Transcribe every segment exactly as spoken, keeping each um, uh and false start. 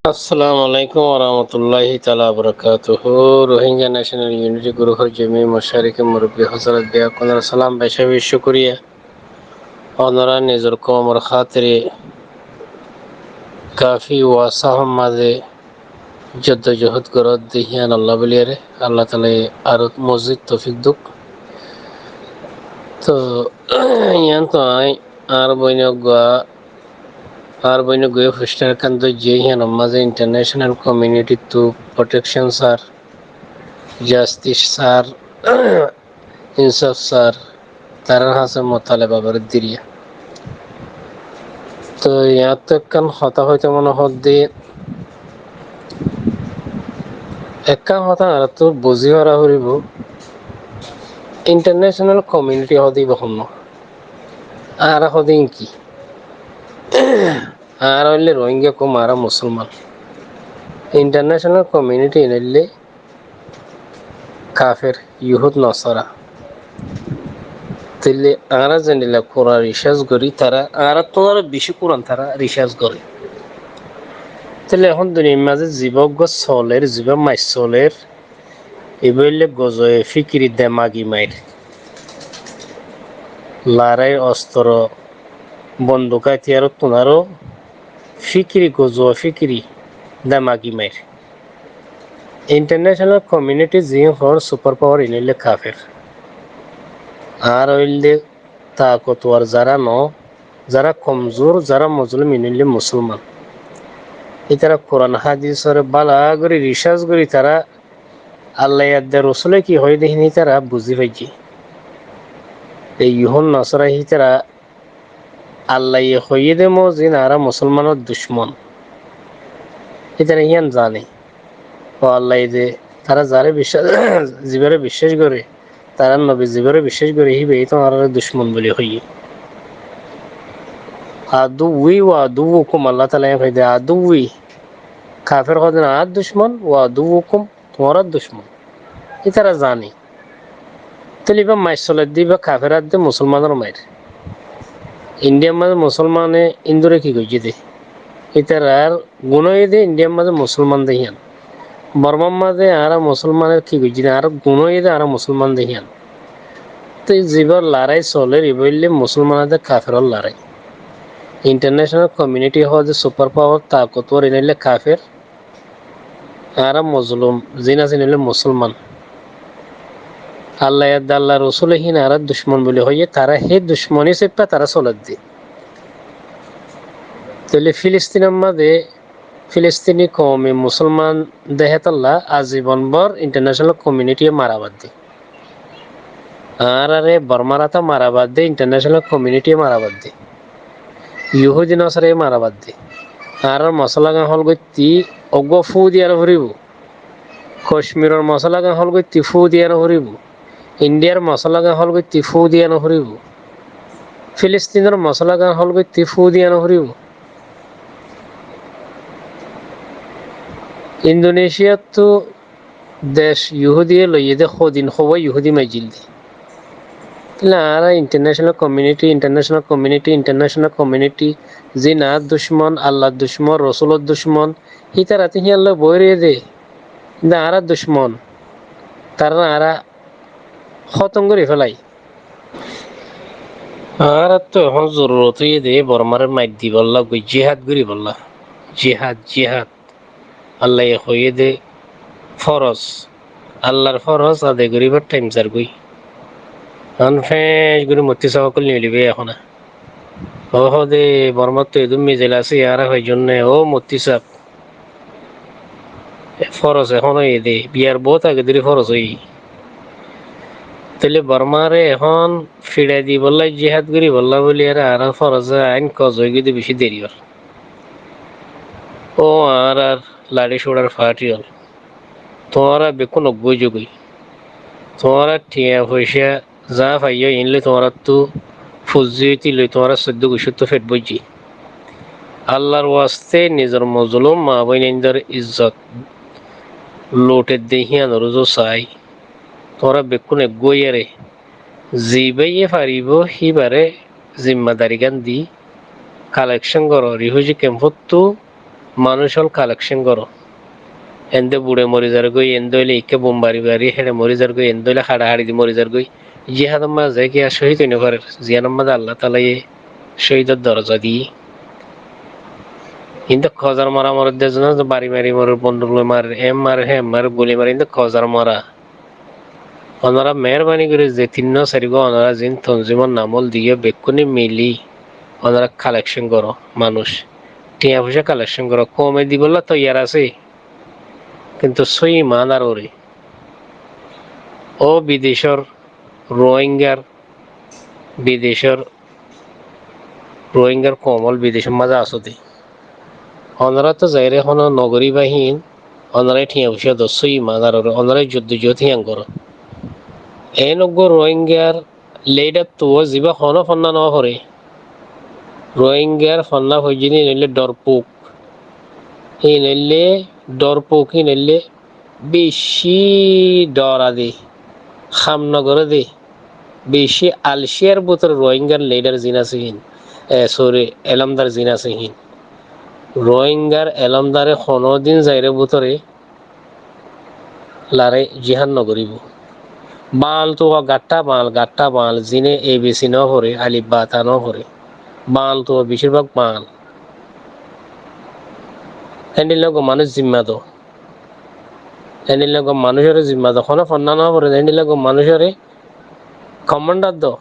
Assalamu alaikum warahmatulláhi taala wabarakátuhu. Rohingya National Unity Group or jami mucarikin murubbi hozarat, beggúnore salam, beca beci cúkuriya. Onora nizor koumor hátire kafi wasá mazé joddojohód goródde híyan Allah bóliyore, Allah taalaye aró mozid toufik douk. Toh, yián toh añí añár boin eggúa, añár boin eggúa foistar ekkán doijje, híyanor mazé international community ttu protection sar, justice sar, insaf sar, tarár hañsé mutaleba gorí diriya. Toh, yiáñttu ekkán hotá hoitó mone hoódde, ekkán hotá añáráttu buzí fara foribó, international community hoódde íba honnúa? Añára hoódde ín ki? Añára óilde Rohingya koum, añára musolman. International community ín óilde kafer, Yuhud Nasara. Tóile añára zendilla Kuran research gorí, tará añáráttu aró beci Kuran tará research goré. Tóile ehón duniyar mazé zibá uggúa soler, zibá mac soler, ibá óilde gozowe fíkiri demagi mair. Larái ostoro, bonduk, átiyar ottún aró fíkiri, gozowe fíkiri demagi mair. International community ziín hoór super power, iín óilde kafer. Añára óilde takotwar zará noó, zará komzur, zará mozlum, iín óilde musolman. Ítara Kuran hádisore bála gorí research gorí tará Allaye edde Rosule ki hoiyé dé híin ítara buzí faijjé. Te Yuhud Nasara ítara Allaye hoiyé dé mozin añára musolmanor ducmon. Ítara híyan zane. Ó Allaye dé tará zaré biccác, zibáre biccác goré, tarár nobi zibáre biccác goré, híba ítara añárar ducmon buli hoiyé. Aduwwi wa aduwwukum, Allah taala yián hoiyé dé, aduwwi, kafer hoó dé añár ducmon, wa aduwwukum, tuáñrar ducmon. Ítara zane. Tóile ibá mac soler dé, ibá kafer ar dé, musolmanor mair. Indiyar mazé musolmane índure ki goijjé dé? Ítarar guná óiye dé Indiyar mazé musolman dé híyan. Bormar mazé añára musolmane ki goijjí dé, añára guná óiye dé añára musolman dé híyan. Te zibá larái soler ibá óilde musolman ar dé, kaferor larái. International community hoó dé super power, takotwar, iín óilde kafer. Añára mozlum, ziín asé iín óilde musolman. Allaye edde Allar Rosule híin añárar ducmon buli hoiyé, tará hé ducmoni saiffá tará soler dé. Tóile Filistinor mazé Filistini koumi musolman dé hétolla azibon bór international community ye mara badde. Añárare Bormar áte mara badde international community ye mara badde. Yuhudi Nasara ye mara badde. Añárar mosola gán hól goittí eggúa fú diya no foribó. Kacmiror mosola gán hól goittí fú diya no foribó. Indiyar mosola gán hól goittí fú diya no foribó. Filistinor mosola gán hól goittí fú diya no foribó. Indonesiyattú dec Yuhudiye loiyé dé hodin hoówa Yuhudi maijjíl dé. Tóile añára international community, international community, international community, ziín añár ducmon, Allar ducmon, Rosulor ducmon, ítara tó híyan loi boói roiyé dé. Kintu añárar ducmon, tarare añára hótom gorí félai. Añáráttu ehón zorurot óiye dé Bormáre mair dibolla, goi jihad goríbolla. Jihad, jihad. Allaye hoiyé dé fóros. Allar fóros adai goríbar thaim zargói. Ehón féñc gorí muftí sáb ókkol nilibói ehón. Ó hó dé Bormáttu edún mizil asé, añára hoijjón né, ó muftí sáb. E fóros ehón óiye dé, biyar boóut age dóri fóros óiye. Tóile Bormáre ehón fiçai dibolla, jihad goríbolla bóli ere añárar fórose ain koz óigiyoi dé bicí deri ór. Ó añárar laçí cúçar faáñti ól, tuáñra bekkún eggúa óizogói. Tuáñra thiañ foicá zaá faiyó, iín loi tuáñráttu fuzzí óiti loi tuáñra soiddó gucóttu fet bóijje. Allar wasté nizor mozolúm maa bóinaindor izzot luthedde híanoré zó saái. Tuáñra bekkún eggúa óiyeré zibáye faribóu híbaré zimmadari gán di kalekcón goró, rifúji kempóttu Manúic ól kalekcón goró. Ende buçe mori zargói, ende óile ikká bom bari bari héçe mori zargói, ende óile haçahaçi di mori zargói. Jihador mazé zai kiyá cóhid ói nofarér, ziyánor mazé Allah taalaye cóhidor doroja diyé. Kintu kozar mora morer de zon bari mari morer, bonduk loi marer, em marer, hem marer, guli marer, kintu kozar mora. Onora meherbani gorí ze tinnúa sairgúa onora zin tonzimor nam ól diyó bekkúne mili onora kalekcón goró manúic. Thiañ foicá kalekcón goró. Koume dibolla toiyar asé. Kintu sóiyi iman ar óre. Ó bidecór Rohingyar, bidecór Rohingyar koum ól bidecór mazé asó de. Onoráttu zaire honó nogoríba híin, onorá thiañ foicá do sóiyi iman ar óre, onorá juddu juhud híyan goró. Eén uggúa Rohingyar lidar tuwá zibá honó fonná noforé. Rohingyar fonná foijjé de híin óile dhorpuk. Híin óile dhorpuk, híin óile bicí dhora de, ham nogoré de, bicí alciyar bútore Rohingyar lidar zin asé híin, e, sori, elómdar zin asé híin. Rohingyar elómdare honódin zaire bútore larai jihad nogoríbou. Bañal tuwá gaththá bañal, gaththá bañal, zine A B C noforé, alif ba ta noforé. Bañal tuwá bicírbak bañal. Héndilla uggúa manúic zimma do. Héndilla uggúa manúicoré zimma do. Honó fonná noforé, héndilla uggúa manúicoré komándar do.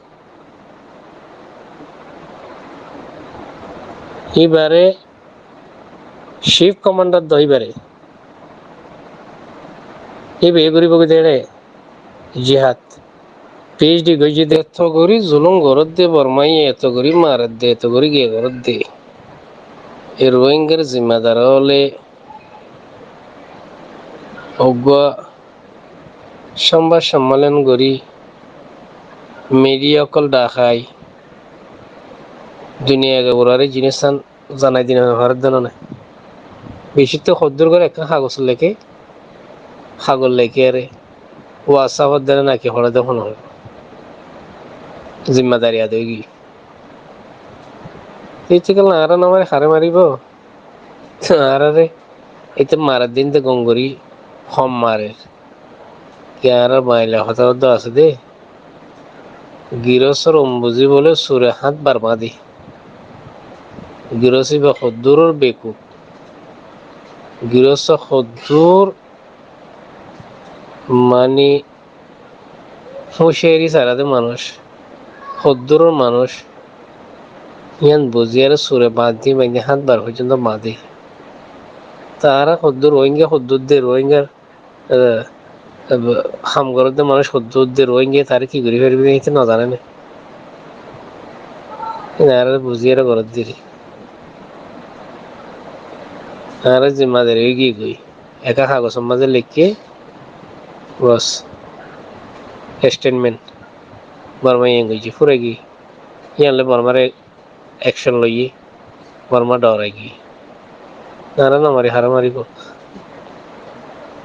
Íbaré cif komándar do íbaré. Íba e goríbou ki de héçe jihad. P H D goijjé de. Eto gorí zulúm gorédde Bormáye, eto gorí maredde, eto gorí giya gorédde. E Rohingyar zimmadar óle uggúa sombad sommélon gorí, midiya ókkol dhakái, duniyai gabur aré jiníssan zanai di nofaré de none. Bicítte hoddúr goré ekkán hagos leké, hagos lekíyaré WhatsApp ot dene naki hoçé de hono zimmadari adá óigiyoi. Íte kiyólla añára nomari haré maribó? Añáráre íte marer din de gom gorí hom marer. Ki añárar Bañila hotá uddá asé dé, girós or ombuzí bóle sure hát bar bañdé. Girós íba hoddúror bekuf. Girós hoddúr mani húciyari sara de manúic, hoddúror manúic, yían buzíyaré sure bañdí bañdí hát bar foijjonto bañdé. Tará hoddúr Rohingya hoddúr de Rohingyar, e, e, ham gorédde manúic hoddúr de Rohingya tará ki gorí faribó de híte nozané né. Hín añára buzíyaré gorédde. Añára zimmadari óigiyoi goi. Eká hagosor mazé leikké, bos, statement. Borma yián goijjé, fúrai giyé. Yían loi Bormare action loiyé, Borma dhoorai giyé. Añára no mari, haré maribó?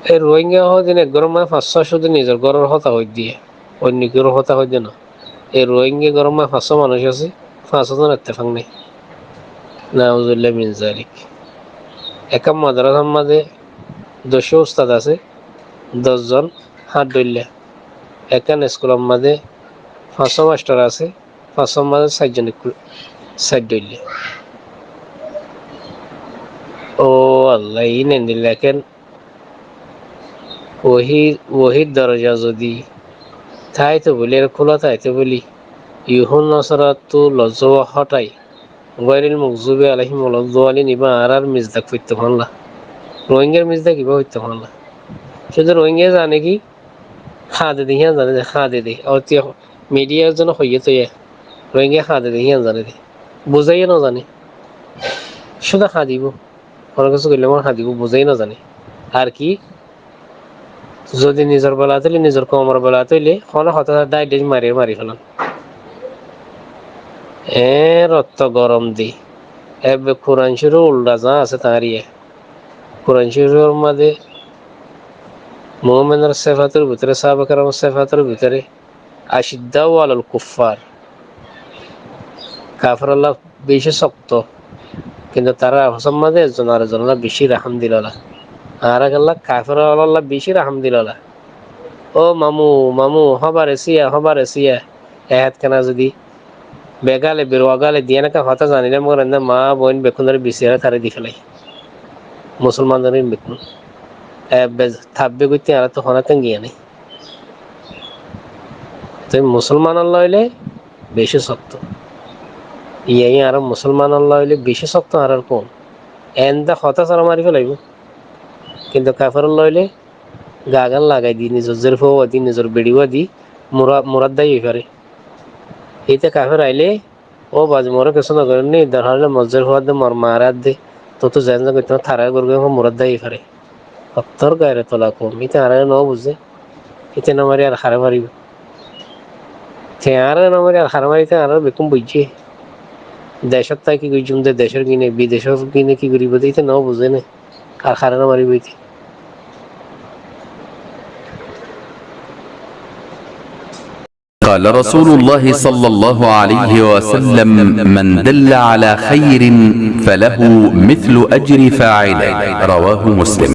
E Rohingya hoódin ek góror mazé fañs só cúdu nizor góror hotá hoóidde, oinno góror hotá hoóidde no. E Rohingya góror mazé fañs só manúic asé, fañs só zon ettefak nái. Nauzubillah min zalik. Ekkán madrasar mazé doc có ustad asé, doc zon hát dhoilla. Ekkán eskulor mazé fañs só mastor asé, fañs só mazé sair zon ekku sair dhoilla. Ó Allah, iín endilla ekkán Wohi, wohir doroja zodi táito buli, ar kúla táito buli, Yuhud Nosarattu lozzowa hótai, Goiril Mogzubi Alaihim Waladdalin, ibá añárar Misdak foitto fáñlla. Rohingyar Misdak ibá foitto fáñlla. Cúdu Rohingya zane ki? Hañde de, híyan zane de, hañde de. Óti midiya zone hoiyé toiyé, Rohingya hañde de, híyan zane de. Buzáiye no zane. Cúdu hañdibó. Hono kessú goille mone hañdibó, buzái no zane. Ar ki, zodi nizor belat óile, nizor koumor belat óile, hono hotá dháij dháij mari mari felan. Eé rotto gorom di. Ebbe Kuran Córif uldha zaá asé tañár iye. Kuran Córifor mazé muúminor sefator bútore, sáhaba keramor sefator bútore, ashiddau alal kuffar. Kaferolla beci sokto. Kintu tarár afosór mazé ezzon arekzonólla bicí rahám dilola. Añára kiyólla kafer ólolla bicí rahám dilola. Ó mamu, mamu, hóbare síya, hóbare síya. E hét kena zodi begále, beruwa gále diyen ekká hotá zanilé mogor ende maa boin bekkúnore bisiyaré taré di félai. Musolmanore bekkún. E be-, tabbe goitte añára to honó ekkán giya nái. Toi musolmanolla óile bicí sokto. Iye, iye añára musolmanolla óile bicí sokto añárar koum. Ende hotá sára mari félaibo. Kintu kaferolla óile gagan lagai di, nizor zerfua di, nizor beçiwa di, mura-, muradda ói fare. Ite kafer aile, ó bazi, more kessú no goron ni, dorhar óile mor zerfua adde, mor maare adde, tottú zen zen goitte no, tarare gorgoi fo muradda ói fare. Hottór gaire tola koum, ite añáre no buzé. Ite no mari ar hare maribo? Te añáre no mari ar hare mari, ite añáre bekkún buijjé. Decót táki goijjum de, decór gine, bidecór gine ki goribo de, ite no buzé ne. Ar hare no maribo ite. قال رسول الله صلى الله عليه وسلم: من دل على خير فله مثل أجر فاعله. رواه مسلم.